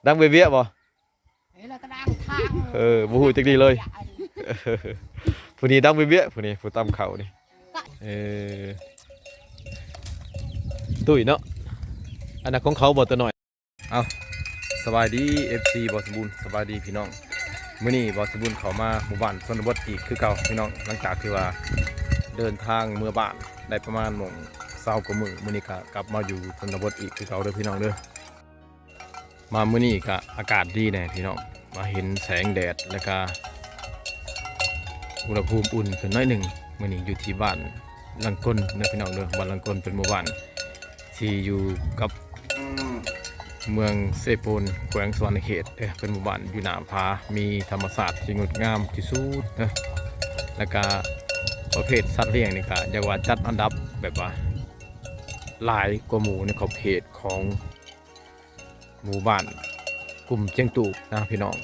ດັງເບ້ຍໆບໍ່? ເອີ ແລ້ວກໍດັງທາງ ເອີ ບໍ່ຮູ້ຈັກດີເລີຍ. ຜູ້ນີ້ດັງເບ້ຍໆ ຜູ້ນີ້ ຜູ້ຕຳເຂົ້ານີ້. ເອີ ຕຸ້ຍເນາະ ອັນນັ້ນຂອງເຂົາບໍ່ ຕົວນ້ອຍ. ເອົ້າ ສະບາຍດີ ເອັຟຊີ ບ່າວສົມບູນ ສະບາຍດີພີ່ນ້ອງ. ມື້ນີ້ບ່າວສົມບູນເຂົ້າມາໝູ່ບ້ານຊົນນະບົດອີກຄືເກົ່າພີ່ນ້ອງ. ຫຼັງຈາກທີ່ວ່າເດີນທາງເມືອບ້ານໄດ້ປະມານໝ່ອງຊາວກວ່າມື້ ມື້ນີ້ກໍກັບມາຢູ່ຊົນນະບົດອີກຄືເກົ່າເດີພີ່ນ້ອງເດີ. ມາມື້ນີ້ກະອາກາດດີແດ່ພີ່ນ້ອງ ມາເຫັນແສງແດດ ແລ້ວກະອຸນຫະພູມອຸ່ນຂຶ້ນໜ້ອຍໜຶ່ງ. ມື້ນີ້ຢູ່ທີ່ບ້ານລັງກົນເດີພີ່ນ້ອງເດີ. ບ້ານລັງກົນເປັນໝູ່ບ້ານທີ່ຢູ່ກັບເມືອງເຊໂປນ ແຂວງສະຫວັນນະເຂດເດີ. ເປັນໝູ່ບ້ານຢູ່ໜ້າຜາ ມີທຳມະຊາດທີ່ງົດງາມທີ່ສຸດເດີ. ແລ້ວກະປະເພດສັດລ້ຽງນີ້ກະ ຢາກວ່າຈັດອັນດັບແບບວ່າຫຼາຍກວ່າໝູ່ໃນຂອບເຂດຂອງ ໝູ່ບ້ານກຸ່ມຈຽງຕູບນະພີ່ນ້ອງ.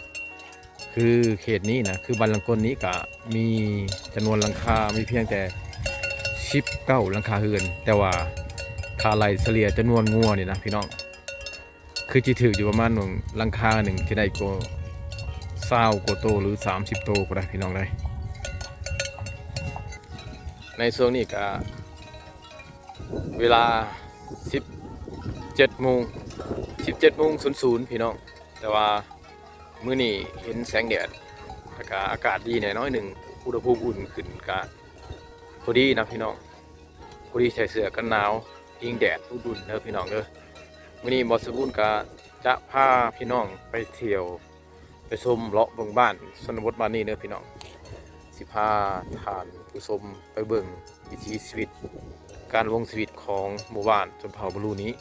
ຄືເຂດນີ້ນະ ຄືບ້ານລັງກົນນີ້ກະມີຈຳນວນຫຼັງຄາມີພຽງແຕ່ສິບເກົ້າຫຼັງຄາເຮືອນ, ແຕ່ວ່າຖ້າໄລ່ສະເລ່ຍຈຳນວນງົວນີ້ນະພີ່ນ້ອງ ຄືຊິຖືກຢູ່ປະມານຫຼັງຄາໜຶ່ງຊິໄດ້ກວ່າຊາວກວ່າໂຕ ຫຼື ສາມສິບໂຕພຸ້ນນະພີ່ນ້ອງເອີຍ. ໃນຊ່ວງນີ້ກະ ເວລາສິບເຈັດໂມງ ສິບເຈັດໂມງສູນສູນ ພີ່ນ້ອງ. ແຕ່ວ່າມື້ນີ້ເຫັນແສງແດດ ແລ້ວກະອາກາດດີແດ່ໜ້ອຍໜຶ່ງ ອຸນຫະພູມອຸ່ນຂຶ້ນກະພໍດີນະພີ່ນ້ອງ, ພໍດີໃສ່ເສື້ອກັນໜາວ ອີງແດດອຸ່ນໆເດີພີ່ນ້ອງເດີ. ມື້ນີ້ບ່າວສົມບູນກະຈະພາພີ່ນ້ອງໄປທ່ຽວ ໄປຊົມເລາະເບິ່ງບ້ານຊົນນະບົດບ້ານນີ້ເດີພີ່ນ້ອງ. ຊິພາທ່ານຜູ້ຊົມໄປເບິ່ງວິຖີຊີວິດ ການດຳລົງຊີວິດຂອງໝູ່ບ້ານຊົນເຜົ່າບາລູນີ້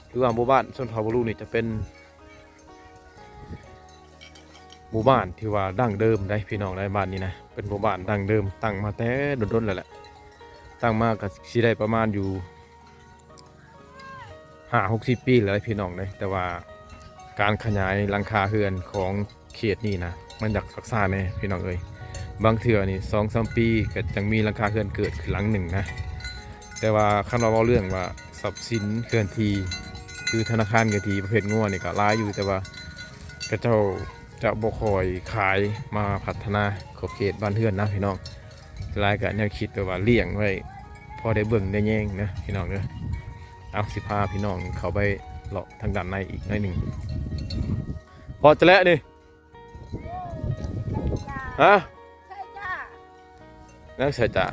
ຫຼືວ່າໝູ່ບ້ານຊົນເຜົ່າບາລູນີ້ຈະເປັນໝູ່ບ້ານທີ່ວ່າດັ້ງເດີມໃດ໋ພີ່ນ້ອງໃດ໋. ບ້ານນີ້ນະ ເປັນໝູ່ບ້ານດັ້ງເດີມ ຕັ້ງມາແຕ່ດົນໆແລ້ວແຫຼະ, ຕັ້ງມາກໍຊິໄດ້ປະມານຢູ່ ຫ້າຫົກສິບປີແລ້ວພີ່ນ້ອງເອີຍ. ແຕ່ວ່າການຂະຫຍາຍຫຼັງຄາເຮືອນຂອງເຂດນີ້ນະ ມັນຢາກຊັກຊ້າແດ່ພີ່ນ້ອງເອີຍ. ບາງເທື່ອນີ້ສອງສາມປີກໍຈັ່ງມີຫຼັງຄາເຮືອນເກີດຂຶ້ນຫຼັງໜຶ່ງນະ. ແຕ່ວ່າຄັນວ່າເວົ້າເລື່ອງວ່າຊັບສິນເຄື່ອນທີ່ ຄືທະນາຄານເຄື່ອນທີ່ປະເພດງົວນີ້ກໍຫຼາຍຢູ່, ແຕ່ວ່າເຂົາເຈົ້າຈະບໍ່ຄ່ອຍຂາຍມາພັດທະນາຂອບເຂດບ້ານເຮືອນນະພີ່ນ້ອງ. ຫຼາຍກໍແນວຄິດແບບວ່າລ້ຽງໄວ້ ພໍໄດ້ເບິ່ງໄດ້ແຍງເດີພີ່ນ້ອງເດີ. ເອົາ ຊິພາພີ່ນ້ອງເຂົ້າໄປເລາະທາງດ້ານໃນອີກໜ້ອຍໜຶ່ງ. ພໍຈະແລະນີ້ ຮະ? ໃສ່ຈ້າ ຍັງໃສ່ຈ້າ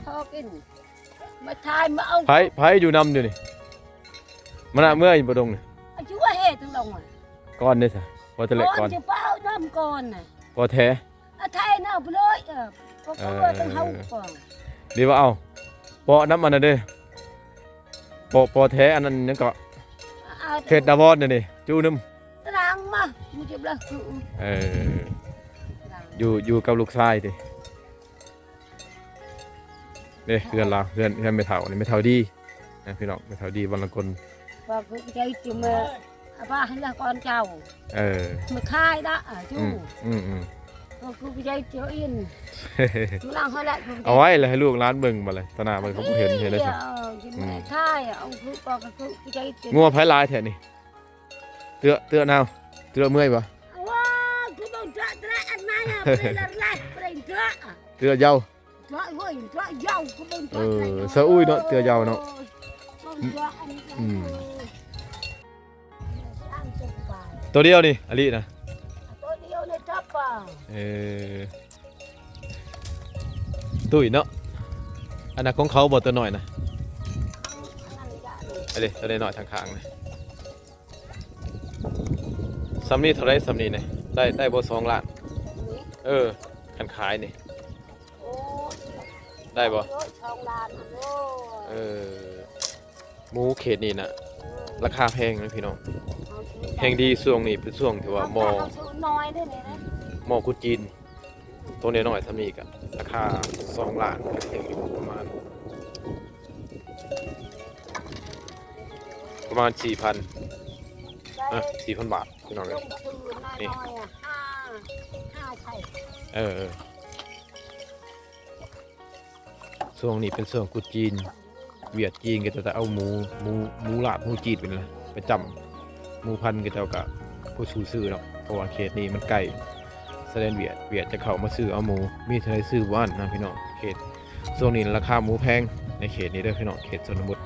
ຂໍກິນ ມາຖ່າຍ ມາເອົາ ໃຜ ໃຜຢູ່ນຳຢູ່ນີ້? ມານະເມື່ອຍບໍ່ດົງນີ້ ອາຍຸວ່າເຮັດຕົງລົງ ກ່ອນເດ້ຊະ ບໍ່ແຕ່ເລັກກ່ອນ ຈະເປົ່ານຳກ່ອນນະ ບໍ່ແທ້ ອາໄທນະບໍ່ເລີຍ ເອີ ກໍເອົາຕັ້ງເຮົາກ່ອນ ດີວ່າເອົາ ເປາະນຳອັນນັ້ນເດ້ ເປາະ ເປາະແທ້ອັນນັ້ນຫຍັງເກາະ ເຂດດາວອນນີ້ ຈູນຳ ຕາງມາ ມັນຈະເບລອຄື ເອີ ຢູ່ ຢູ່ກັບລູກຊາຍຕິ ເດ້ ເຮືອນລາວ ເຮືອນ ເຮືອນແມ່ເຖົ້ານີ້ ແມ່ເຖົ້າດີນະພີ່ນ້ອງ ແມ່ເຖົ້າດີວັນລະກົນ ວ່າຄືໃຈຈະມາ ອາວ່າໃຫ້ລະກ່ອນເຈົ້າ ເອີ ມາຂາຍດະ ອາ ຈູ ອືມ ອືມ ອືມ ກໍຄືໃຈຈະອິນ ມາລາງຫັ້ນແຫຼະ ເອົາໄວ້ລະໃຫ້ລູກຫຼານເບິ່ງບັດລະ ຕາໜ້າມັນກໍບໍ່ເຫັນ ເຫັນໄດ້ຊະ ເອີ ອືມ ຂາຍ ເອົາຄືກໍຄືໃຈຈະ ງົວໃຜຫຼາຍແທ້ນີ້? ເຕືອ ເຕືອນາວ ເຕືອເມື່ອຍບໍ່? ເຕືອເຍົາ ເອີ ສະອຸ້ຍເນາະ ເຕືອເຍົາເນາະ ອືມ ໂຕດຽວນີ້ ອາລີນະ ເອີ ຕຸ້ຍເນາະ ອັນນັ້ນຂອງເຂົາບໍ່ ໂຕນ້ອຍນະ ອັນນີ້ ໂຕນ້ອຍໆທາງຂ້າງນະ. ສ່ຳນີ້ເທົ່າໃດ ສ່ຳນີ້ນີ້ ໄດ້ ໄດ້ບໍ່ ສອງລ້ານ ເອີ ຄັນຂາຍນີ້ ໂອ້ຍ ໄດ້ບໍ່ ສອງລ້ານ ໂອ້ຍ ເອີ ໝູເຂດນີ້ນະ ເອີ ລາຄາແພງນະພີ່ນ້ອງ ແຮງດີຊ່ວງນີ້ເປັນຊ່ວງທີ່ວ່າໝໍ້ ໝໍ້ກຸດຈີນ ໂຕນ້ອຍໆສ່ຳນີ້ກະລາຄາສອງລ້ານ ກໍຖືກຢູ່ປະມານ ປະມານສີ່ພັນ ອ່ະ ສີ່ພັນບາດພີ່ນ້ອງເອີຍ ນີ້ ເອີ ເອີ ຊ່ວງນີ້ເປັນຊ່ວງກຸດຈີນ ຫວຽດຈີນກໍຈະເອົາໝູ ໝູ ໝູລາດ ໝູຈີນໄປນີ້ລະ ໄປຈ້ຳ ໝູພັນເຂົາເຈົ້າກະບໍ່ສູ້ຊື້ດອກ ເພາະວ່າເຂດນີ້ມັນໃກ້ຊາຍແດນຫວຽດ ຫວຽດຈະເຂົ້າມາຊື້ເອົາໝູ ມີເທົ່າໃດຊື້ບໍ່ອັ້ນນະພີ່ນ້ອງ. ເຂດຊ່ວງນີ້ລາຄາໝູແພງໃນເຂດນີ້ເດີພີ່ນ້ອງ ເຂດຊົນນະບົດ.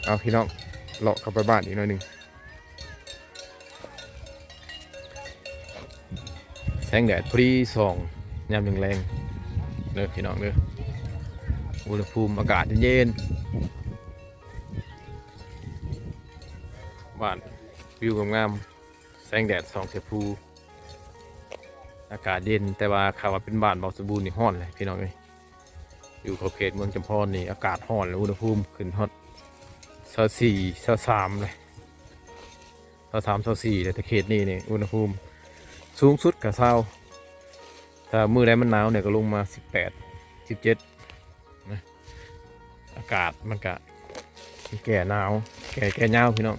ເອົາພີ່ນ້ອງ ເລາະເຂົ້າໄປບ້ານອີກໜ້ອຍໜຶ່ງ. ແສງແດດພໍດີສ່ອງຍາມແລງໆ ເດີພີ່ນ້ອງເດີ. ອຸນຫະພູມອາກາດເຢັນໆ ບ້ານ ວິວງາມໆ ແສງແດດສ່ອງໃສ່ພູ ອາກາດເຢັນ. ແຕ່ວ່າຖ້າວ່າເປັນບ້ານເບົາສະບູນນີ້ຮ້ອນແຫຼະພີ່ນ້ອງເອີຍ. ຢູ່ເຂົ້າເຂດເມືອງຈຳພອນນີ້ອາກາດຮ້ອນ ແລະ ອຸນຫະພູມຂຶ້ນຮອດຊາວສີ່ ຊາວສາມເລີຍ ຊາວສາມ ຊາວສີ່ເລີຍ. ແຕ່ເຂດນີ້ນີ້ອຸນຫະພູມສູງສຸດກະຊາວ ຖ້າມື້ໃດມັນໜາວນີ້ກະລົງມາສິບແປດ ສິບເຈັດນະ. ອາກາດມັນກະແກ່ໜາວ ແກ່ ແກ່ຍາວພີ່ນ້ອງ.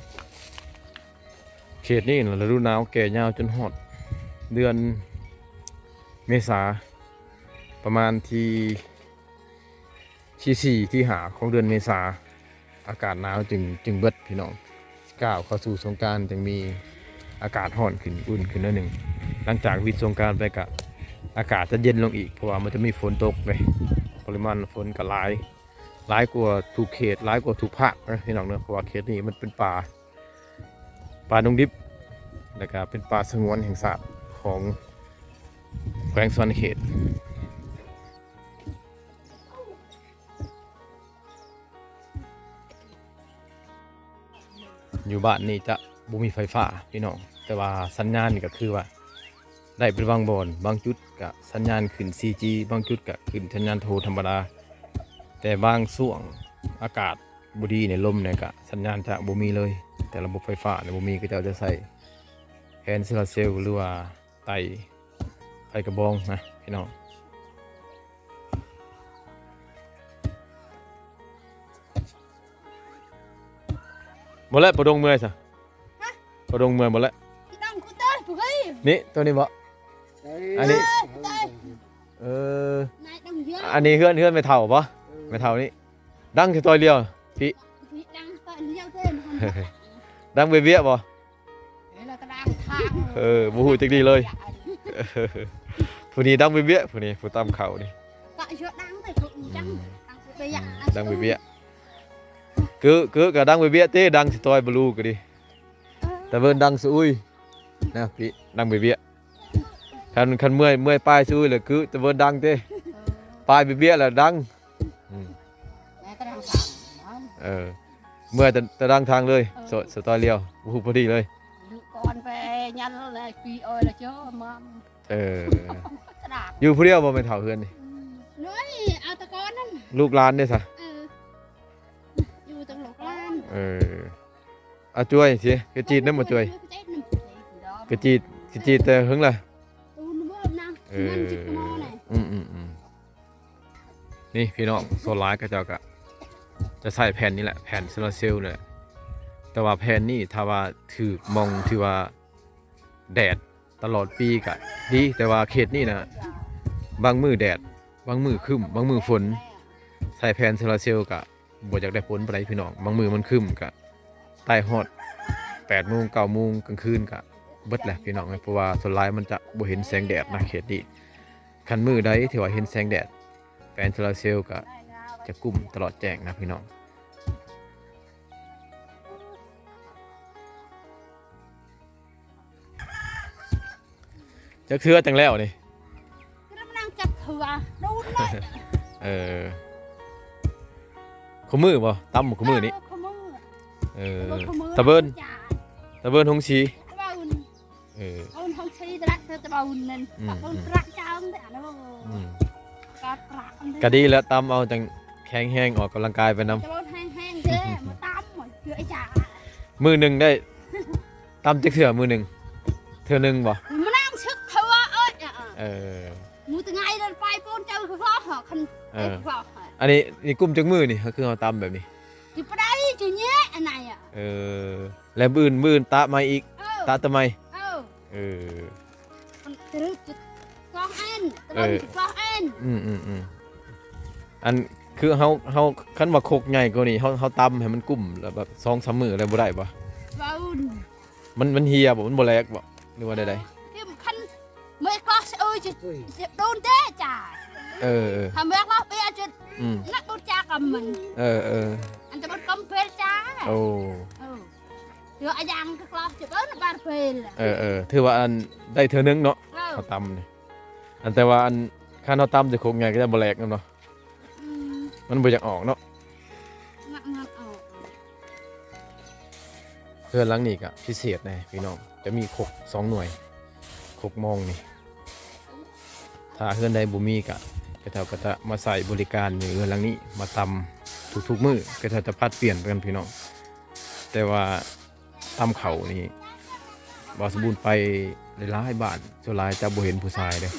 ເຂດນີ້ນະ ລະດູໜາວແກ່ຍາວຈົນຮອດເດືອນເມສາ ປະມານທີ ທີສີ່ ທີຫ້າຂອງເດືອນເມສາ ອາກາດໜາວຈຶ່ງ ຈຶ່ງເບິດພີ່ນ້ອງ. ກ້າວເຂົ້າສູ່ສົງການຈຶ່ງມີອາກາດຮ້ອນຂຶ້ນ ອຸ່ນຂຶ້ນໜ້ອຍໜຶ່ງ. ຫຼັງຈາກວິດສົງການໄປກະອາກາດຈະເຢັນລົງອີກ ເພາະວ່າມັນຈະມີຝົນຕົກເດ້ ປະລິມານຝົນກະຫຼາຍ ຫຼາຍກວ່າທຸກເຂດ ຫຼາຍກວ່າທຸກພາກເດີພີ່ນ້ອງເດີ. ເພາະວ່າເຂດນີ້ມັນເປັນປ່າ ປ່າດົງດິບ ແລ້ວກະເປັນປ່າສະຫງວນແຫ່ງຊາດຂອງແຂວງສະຫວັນນະເຂດ. ຢູ່ບ້ານນີ້ຈະບໍ່ມີໄຟຟ້າພີ່ນ້ອງ ແຕ່ວ່າສັນຍານນີ້ກະຄືວ່າໄດ້ເປັນບາງບ່ອນ ບາງຈຸດກະສັນຍານຂຶ້ນສີ່ຈີ ບາງຈຸດກະຂຶ້ນສັນຍານໂທທຳມະດາ. ແຕ່ບາງຊ່ວງອາກາດບໍ່ດີນີ້ ລົມນີ້ກະສັນຍານຈະບໍ່ມີເລີຍ. ແຕ່ລະບົບໄຟຟ້ານີ້ບໍ່ມີ ເຂົາເຈົ້າຈະໃຊ້ແຜງໂຊລາເຊວ ຫຼືວ່າ ໄຕ້ໄຟກະບອງນະພີ່ນ້ອງ. ບໍ່ແລ້ວ ປະດົງເມື່ອຍຊະ? ຮະ? ປະດົງເມື່ອຍບໍ່ແລ້ວ? ນີ້ ໂຕນີ້ບໍ່? ອັນນີ້ ເອີ ອັນນີ້ເຮືອນ ເຮືອນແມ່ເຖົ້າບໍ່? ເອີ ແມ່ເຖົ້ານີ້ ດັງແຕ່ຕອນດຽວ ພີ້ ດັງເບຍໆບໍ່? ເອີ ບໍ່ຮູ້ຈັກດີເລີຍ. ຜູ້ນີ້ດັງເບຍໆ ຜູ້ນີ້ ຜູ້ຕຳເຂົ້ານີ້ ດັງເບຍໆ. ກຶກະດັງເບຍໆເຕ ດັງສະຕອຍບະລູກະດີ ຕາເວີນດັງສະອຸຍນະ ພີ້ ດັງເບຍໆ. ຄັນ ຄັນເມື່ອຍ ເມື່ອຍປາຍສະອຸຍລະກຶກ ຕາເວີນດັງເຕ ປາຍເບຍໆລະດັງ. ອືມ ເອີ ເມື່ອຍແຕ່ ແຕ່ດັງທາງເລີຍ ເອີ ສະ ສະຕອຍລຽວ ບໍ່ຮູ້ພໍດີເລີຍ. ກ່ອນໄປຍັນແລະປີເອີຍລະເຈີມາ ເອີ ຢູ່ຜູ້ດຽວບໍ່ແມ່ນເຖົ້າເຮືອນນີ້? ອືມ ໂອ້ຍ ເອົາແຕ່ກ່ອນນັ້ນ ລູກຫຼານເດ້ຊະ? ເອີ ຢູ່ແຕ່ລູກຫຼານ ເອີ ອາຈວຍຊິ ກະຈີດນຳ ອາຈວຍ ກະຈີດ ກະຈີດແຕ່ເຫິງລະ. ເອີ ອືມໆໆ ນີ້ພີ່ນ້ອງ ສ່ວນຫຼາຍເຂົາເຈົ້າກະຈະໃຊ້ແຜ່ນນີ້ແຫຼະ ແຜ່ນໂຊລາເຊວນີ້ແຫຼະ. ແຕ່ວ່າແຜ່ນນີ້ຖ້າວ່າຖືກໝ່ອງທີ່ວ່າແດດຕະຫຼອດປີກະດີ ແຕ່ວ່າເຂດນີ້ນະ ບາງມື້ແດດ ບາງມື້ຄຶ້ມ ບາງມື້ຝົນ ໃຊ້ແຜ່ນໂຊລາເຊວກະ ບໍ່ຢາກໄດ້ຜົນປານໃດພີ່ນ້ອງ. ບາງມື້ມັນຄຶ້ມກະໃຕ້ຮອດແປດໂມງ ເກົ້າໂມງກາງຄືນກະເບິດແຫຼະພີ່ນ້ອງເອີຍ ເພາະວ່າສ່ວນຫຼາຍມັນຈະບໍ່ເຫັນແສງແດດນະເຂດນີ້. ຄັນມື້ໃດທີ່ວ່າເຫັນແສງແດດ ແຜ່ນໂຊລາເຊວກະຈະກຸ້ມຕະຫຼອດແຈ້ງນະພີ່ນ້ອງ. ຈັກເທື່ອຈັ່ງແລ້ວນີ້? ກຳລັງຈັກເທື່ອ ໂດນເລີຍ. ເອີ ຄູ່ມື້ບໍ່? ຕຳຄູ່ມື້ນີ້? ເອີ ຄູ່ມື້. ເອີ ຕາເວີນ ຕາເວີນຫົງສີ. ເອີ ເອີ ຫົງສີຕະຫຼະ ຕາເວີນນັ້ນ ອືມ ຕາເວີນ ອືມ ປະຈຳເດ້ອະ. ອືມ ກະດີແລ້ວ ຕຳເອົາຈັ່ງແຂງແຮງ ອອກກຳລັງກາຍໄປນຳ. ຕາເວີນແຮງໆເດ້ ມາຕຳເທື່ອໄອ້ຈາ ມື້ໜຶ່ງໄດ້ ຕຳຈັກເທື່ອມື້ໜຶ່ງ? ເທື່ອໜຶ່ງບໍ່? ມານັ່ງຊຶກເທື່ອເອີຍ. ເອີ ມື້ຕະໄງເດີນໄປໂປນເຈີຄືພໍ ຄັນ ເອີ ອັນນີ້ ນີ້ກຸ້ມຈັກມື້ນີ້ ຄືເຮົາຕຳແບບນີ້? ຊິປະໄດ້ ຊິແຍະອັນໃດອະ. ເອີ ແລ້ວມື້ອື່ນ ມື້ອື່ນຕະໃໝ່ອີກ? ເອີ ຕະແຕ່ໃໝ່. ເອີ ເອີ ເອີ ມັນຕະລຶບຈະກອງແອນ ຕະລຶບຈະກອງແອນ ເອີ ອືມໆໆ ອັນ ຄືເຮົາ ເຮົາ ຄັນວ່າຄົກໃຫຍ່ກວ່ານີ້ ເຮົາ ເຮົາຕຳໃຫ້ມັນກຸ້ມ ແລ້ວແບບສອງສາມມື້ແລ້ວບໍ່ໄດ້ບໍ່? ເວົ້າ ມັນ ມັນເຫ່ຍບໍ່? ມັນບໍ່ແຫຼກບໍ່? ຫຼືວ່າໃດໆ? ທີ່ຄັນເມື່ອຍກໍສະເອີຍຈະ ຈະໂດນແຕ່ຈ້າ ເອີໆ ຖ້າເມື່ອຍກໍເປຍຈະ ອືມ ນັກບຸນຈາກຳມັນ ເອີໆ ອັນຕະບົນກຳເປຍຈ້າ ໂອ້ ເອີ ຖືວ່າອາຍັງກໍກລອກຈະເບິ່ງບາດເພລ ເອີໆ ຖືວ່າອັນ ໄດ້ເທື່ອໜຶ່ງເນາະ ເອີ ເຮົາຕຳນີ້ ອັນ ແຕ່ວ່າອັນ ຄັນເຮົາຕຳໃສ່ຄົກໃຫຍ່ກໍຈະບໍ່ແຫຼກນຳເນາະ ອືມ ມັນບໍ່ຢາກອອກເນາະ ມັນ ມັນອອກ ເຮືອນຫຼັງນີ້ກໍພິເສດແດ່ພີ່ນ້ອງ ຈະມີຄົກສອງໜ່ວຍ ຄົກມອງນີ້ ຖ້າເຮືອນໃດບໍ່ມີກໍ ເຂົາເຈົ້າກໍຈະມາໃຊ້ບໍລິການຢູ່ເຮືອນຫຼັງນີ້ ມາຕຳທຸກໆມື້ ເຂົາເຈົ້າຈະຜັດປ່ຽນກັນພີ່ນ້ອງ ແຕ່ວ່າຕຳເຂົ້ານີ້ ບ່າວສົມບູນໄປຫຼາຍໆບ້ານ ສ່ວນຫຼາຍຈະບໍ່ເຫັນຜູ້ຊາຍເດ້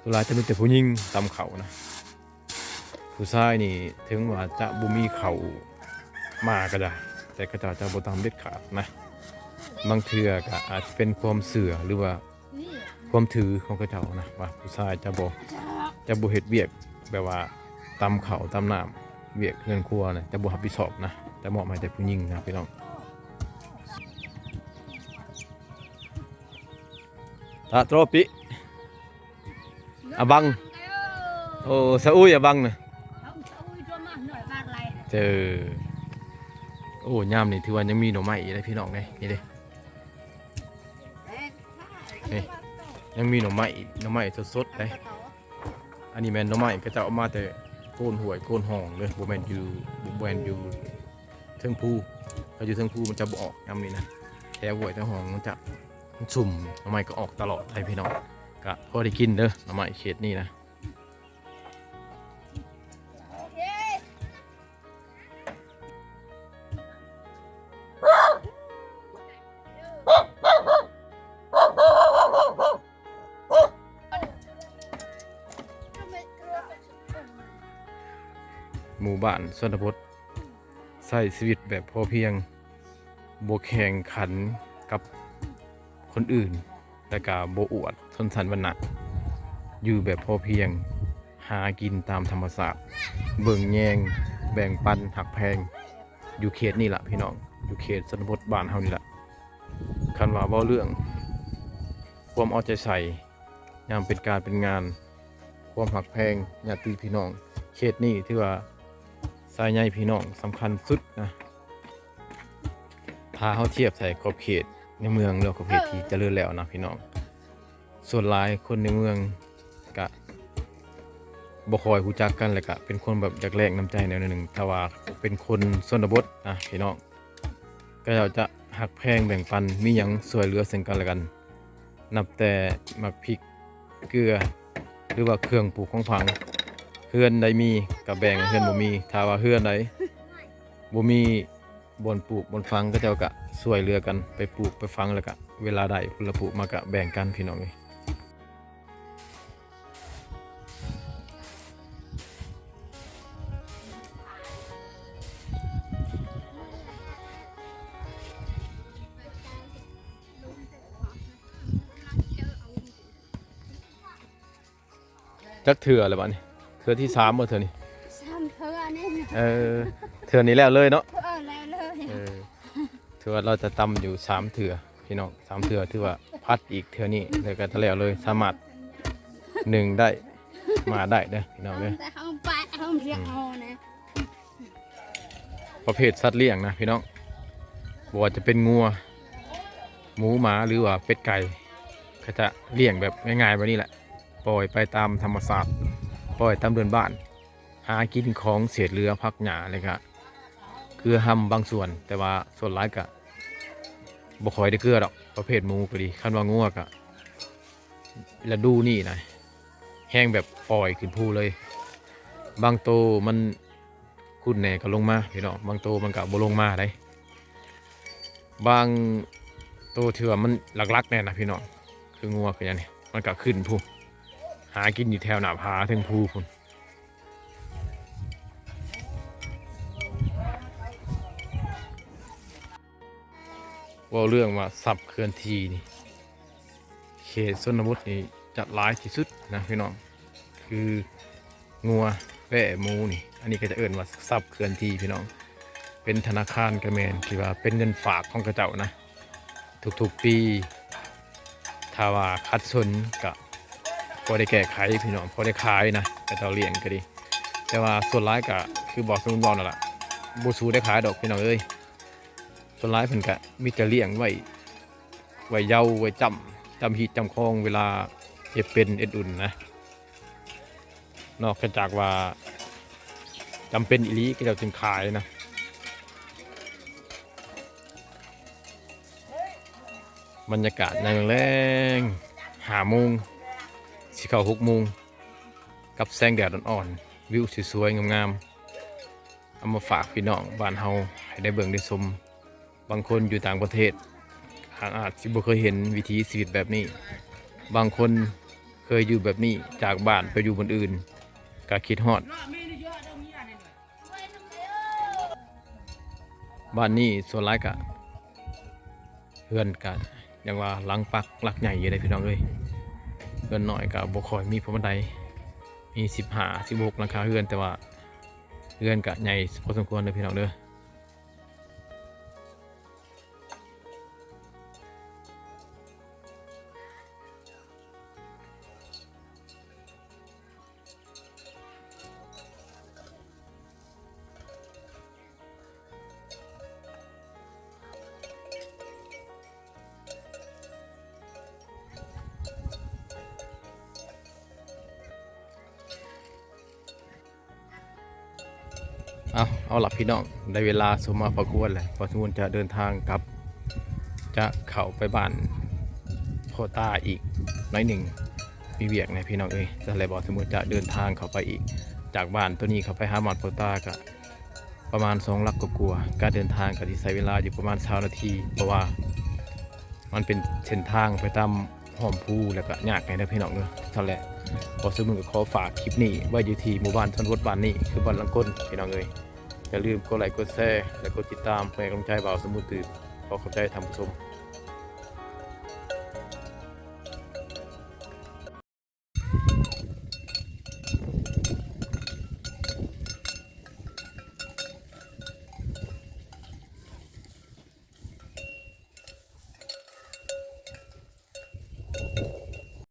ສ່ວນຫຼາຍຈະມີແຕ່ຜູ້ຍິງຕຳເຂົ້ານະ ຜູ້ຊາຍນີ້ເຖິງວ່າຈະບໍ່ມີເຂົ້າມາກໍຕາມ ແຕ່ເຂົາເຈົ້າຈະບໍ່ຕຳເດັດຂາດນະ ບາງເທື່ອກໍອາດຈະເປັນຄວາມເຊື່ອ ຫຼືວ່າຄວາມຖືຂອງເຂົາເຈົ້ານະ ວ່າຜູ້ຊາຍຈະບໍ່ ຈະບໍ່ເຮັດວຽກແບບວ່າຕຳເຂົ້າຕຳນ້ຳ ວຽກເຮືອນຄົວນະ ຈະບໍ່ຮັບຜິດຊອບນະ ຈະມອບໃຫ້ແຕ່ຜູ້ຍິງນະພີ່ນ້ອງ. ຕາໂຕປິ ອາບັງ ໂອ້ ສະອຸຍ ອາບັງນະ ເຈີ ໂອ້ ຍາມນີ້ຖືວ່າຍັງມີໜໍ່ໄມ້ຢູ່ເດ້ພີ່ນ້ອງເດ້ ນີ້ເດ້ ນີ້ ຍັງມີໜໍ່ໄມ້ ໜໍ່ໄມ້ສົດໆເດ້ ອັນນີ້ແມ່ນໜໍ່ໄມ້ເຂົາເຈົ້າເອົາມາແຕ່ໂກນຫ້ວຍໂກນຮ່ອງເດີ ບໍ່ແມ່ນຢູ່ ບໍ່ແມ່ນຢູ່ເທິງພູ ຖ້າຢູ່ເທິງພູມັນຈະບໍ່ອອກຍາມນີ້ນະ ແຖວຫ້ວຍແຖວຮ່ອງມັນຈະ ມັນຊຸ່ມ ໜໍ່ໄມ້ກໍອອກຕະຫຼອດໃຫ້ພີ່ນ້ອງ ກະພໍໄດ້ກິນເດີ ໜໍ່ໄມ້ເຂດນີ້ນະ. ໝູ່ບ້ານຊົນນະບົດ ໃຊ້ຊີວິດແບບພໍພຽງ ບໍ່ແຂ່ງຂັນກັບຄົນອື່ນ ແລະກະບໍ່ອວດຊົນຊັ້ນວັນນະ ຢູ່ແບບພໍພຽງ ຫາກິນຕາມທຳມະຊາດ ເບິ່ງແຍງ ແບ່ງປັນ ຮັກແພງ ຢູ່ເຂດນີ້ລະພີ່ນ້ອງ ຢູ່ເຂດຊົນນະບົດບ້ານເຮົານີ້ລະ ຄັນວ່າເວົ້າເລື່ອງຄວາມເອົາໃຈໃສ່ ຍາມເປັນການເປັນງານ ຄວາມຮັກແພງຍາດຕິພີ່ນ້ອງ ເຂດນີ້ຖືວ່າສາຍໃຍພີ່ນ້ອງສຳຄັນສຸດນະ ຖ້າເຮົາທຽບໃສ່ຂອບເຂດໃນເມືອງ ຫຼືວ່າຂອບເຂດທີ່ຈະເລີນແລ້ວນະພີ່ນ້ອງ ສ່ວນຫຼາຍຄົນໃນເມືອງກະບໍ່ຄ່ອຍຮູ້ຈັກກັນ ແລະກະເປັນຄົນແບບຢາກແລກນ້ຳໃຈແນວໜຶ່ງ ຖ້າວ່າເປັນຄົນຊົນນະບົດນະພີ່ນ້ອງ ເຂົາເຈົ້າຈະຮັກແພງແບ່ງປັນ ມີຫຍັງຊ່ວຍເຫຼືອເຊິ່ງກັນແລະກັນ ນັບແຕ່ໝາກພິກ ເກືອ ຫຼືວ່າເຄື່ອງປູກຂອງຝັງ ເຮືອນໃດມີກະແບ່ງໃຫ້ເຮືອນບໍ່ມີ ຖ້າວ່າເຮືອນໃດບໍ່ມີບ່ອນປູກບ່ອນຝັງ ເຂົາເຈົ້າກະຊ່ວຍເຫຼືອກັນໄປປູກໄປຝັງ ແລ້ວກະເວລາໄດ້ຜົນລະປູກມາກະແບ່ງກັນພີ່ນ້ອງເອີຍ. ຈັກເທື່ອແລ້ວບາດນີ້ ເທື່ອທີສາມບໍ່ເທື່ອນີ້ ສາມເທື່ອນີ້ ເອີ ເທື່ອນີ້ແລ້ວເລີຍເນາະ ເອີ ແລ້ວເລີຍ ເອີ ຖືວ່າລາວຈະຕຳຢູ່ສາມເທື່ອພີ່ນ້ອງ ສາມເທື່ອ ຖືວ່າຜັດອີກເທື່ອນີ້ ແລ້ວກໍຈະແລ້ວເລີຍ ສາມາດໜຶ້ງໄດ້ ໝາກໄດ້ເດີພີ່ນ້ອງເດີ ແຕ່ເຮົາປາດເຮົາຮຽກເອົານະ ປະເພດສັດລ້ຽງນະພີ່ນ້ອງ ບໍ່ວ່າຈະເປັນງົວ ໝູ ໝາ ຫຼືວ່າເປັດໄກ່ ເຂົາຈະລ້ຽງແບບງ່າຍໆແບບນີ້ແຫຼະ ປ່ອຍໄປຕາມທຳມະຊາດ ປ່ອຍຕາມເດີ່ນບ້ານ ຫາກິນຂອງເສດເຫຼືອ ຜັກຫຍ້າ ແລ້ວກະເກືອຫຳບາງສ່ວນ ແຕ່ວ່າສ່ວນຫຼາຍກະບໍ່ຄ່ອຍໄດ້ເກືອດອກ ປະເພດໝູກໍດີ ຄັນວ່າງົວກະ ລະດູນີ້ນະ ແຮງແບບປ່ອຍຂຶ້ນພູເລີຍ ບາງໂຕມັນຂຸ້ນແດ່ກໍລົງມາພີ່ນ້ອງ ບາງໂຕມັນກໍບໍ່ລົງມາໃດ ບາງໂຕທີ່ວ່າມັນຫຼັກໆແນ່ນະພີ່ນ້ອງ ຄືງົວຄືຫຍັງນີ້ ມັນກໍຂຶ້ນພູ ຫາກິນຢູ່ແຖວໜ້າຜາເທິງພູພຸ້ນ. ເວົ້າເລື່ອງວ່າຊັບເຄື່ອນທີ່ນີ້ ເຂ ເຂດຊົນນະບົດນີ້ຈະຫຼາຍທີ່ສຸດນະພີ່ນ້ອງ ຄືງົວແປ້ໝູນີ້. ອັນນີ້ເຂົາເຈົ້າເອີ້ນວ່າຊັບເຄື່ອນທີ່ພີ່ນ້ອງ ເປັນທະນາຄານກະແມ່ນ ທີ່ວ່າເປັນເງິນຝາກຂອງເຂົາເຈົ້ານະ ທຸກໆປີ. ຖ້າວ່າຂັດສົນກະພໍໄດ້ແກ້ໄຂພີ່ນ້ອງ ພໍໄດ້ຂາຍນະ ເຂົາເຈົ້າລ້ຽງກະດີ. ແຕ່ວ່າສ່ວນຫຼາຍກະຄືບໍ່ສົມບູນເວົ້ານັ້ນລະ ບໍ່ສູ້ໄດ້ຂາຍດອກພີ່ນ້ອງເອີຍ. ສ່ວນຫຼາຍເພິ່ນກະມີແຕ່ລ້ຽງໄວ້ ໄວ້ເຍົາ ໄວ້ຈ້ຳ ຈ້ຳຮີດຈ້ຳຄອງ ເວລາເຈັບເປັນເອັດອຸ່ນນະ. ນອກຈາກວ່າຈຳເປັນອີ່ຫຼີ ເຂົາເຈົ້າຈຶ່ງຂາຍນະ. ບັນຍາກາດຍາມແລງໆ ຫ້າໂມງ ຊິເຂົ້າຫົກໂມງ ກັບແສງແດດອ່ອນໆ ວິວສວຍໆ ງາມໆ ເອົາມາຝາກພີ່ນ້ອງບ້ານເຮົາໃຫ້ໄດ້ເບິ່ງໄດ້ຊົມ. ບາງຄົນຢູ່ຕ່າງປະເທດ ຫາກອາດຊິບໍ່ເຄີຍເຫັນວິຖີຊີວິດແບບນີ້, ບາງຄົນເຄີຍຢູ່ແບບນີ້ ຈາກບ້ານໄປຢູ່ບ່ອນອື່ນ ກະຄິດຮອດ. ບ້ານນີ້ສ່ວນຫຼາຍກະ ເຮືອນກະຍັງວ່າຫຼັງປັກຫຼັກໃຫຍ່ຢູ່ເດ້ພີ່ນ້ອງເອີຍ. ເຮືອນນ້ອຍກະບໍ່ຄ່ອຍມີພໍປານໃດ ມີສິບຫ້າ ສິບຫົກຫຼັງຄາເຮືອນ ແຕ່ວ່າເຮືອນກະໃຫຍ່ພໍສົມຄວນເດີພີ່ນ້ອງເດີ. ເອົາ ເອົາລະພີ່ນ້ອງ ໄດ້ເວລາສົມມາພາຄວນແລ້ວ ບ່າວສະໝຸນຈະເດີນທາງກັບ ຈະເຂົ້າໄປບ້ານພໍ່ຕາອີກໜ້ອຍໜຶ່ງ ມີວຽກແດ່ພີ່ນ້ອງເອີຍ. ຊັ້ນແຫຼະ ບ່າວສະໝຸນຈະເດີນທາງເຂົ້າໄປອີກ ຈາກບ້ານໂຕນີ້ເຂົ້າໄປຫາບ້ານພໍ່ຕາກະປະມານສອງຫຼັກກວ່າໆ. ການເດີນທາງກະຊິໃຊ້ເວລາຢູ່ປະມານຊາວນາທີ ເພາະວ່າມັນເປັນເສັ້ນທາງໄປຕາມ ຫ້ອມພູ ແລ້ວກະຍາກແດ່ເດີພີ່ນ້ອງເດີ. ຊັ້ນແຫຼະ ບ່າວສະໝຸນກະຂໍຝາກຄລິບນີ້ໄວ້ຢູ່ທີ່ໝູ່ບ້ານຊົນນະບົດບ້ານນີ້ ຄືບ້ານຫຼັງກົນພີ່ນ້ອງເອີຍ. ຢ່າລືມກົດໄລກົດແຊ ແລະ ກົດຕິດຕາມເພື່ອໃຫ້ກຳລັງໃຈບ່າວສະໝຸນຕື່ມ. ຂໍຂອບໃຈທ່ານຜູ້ຊົມ.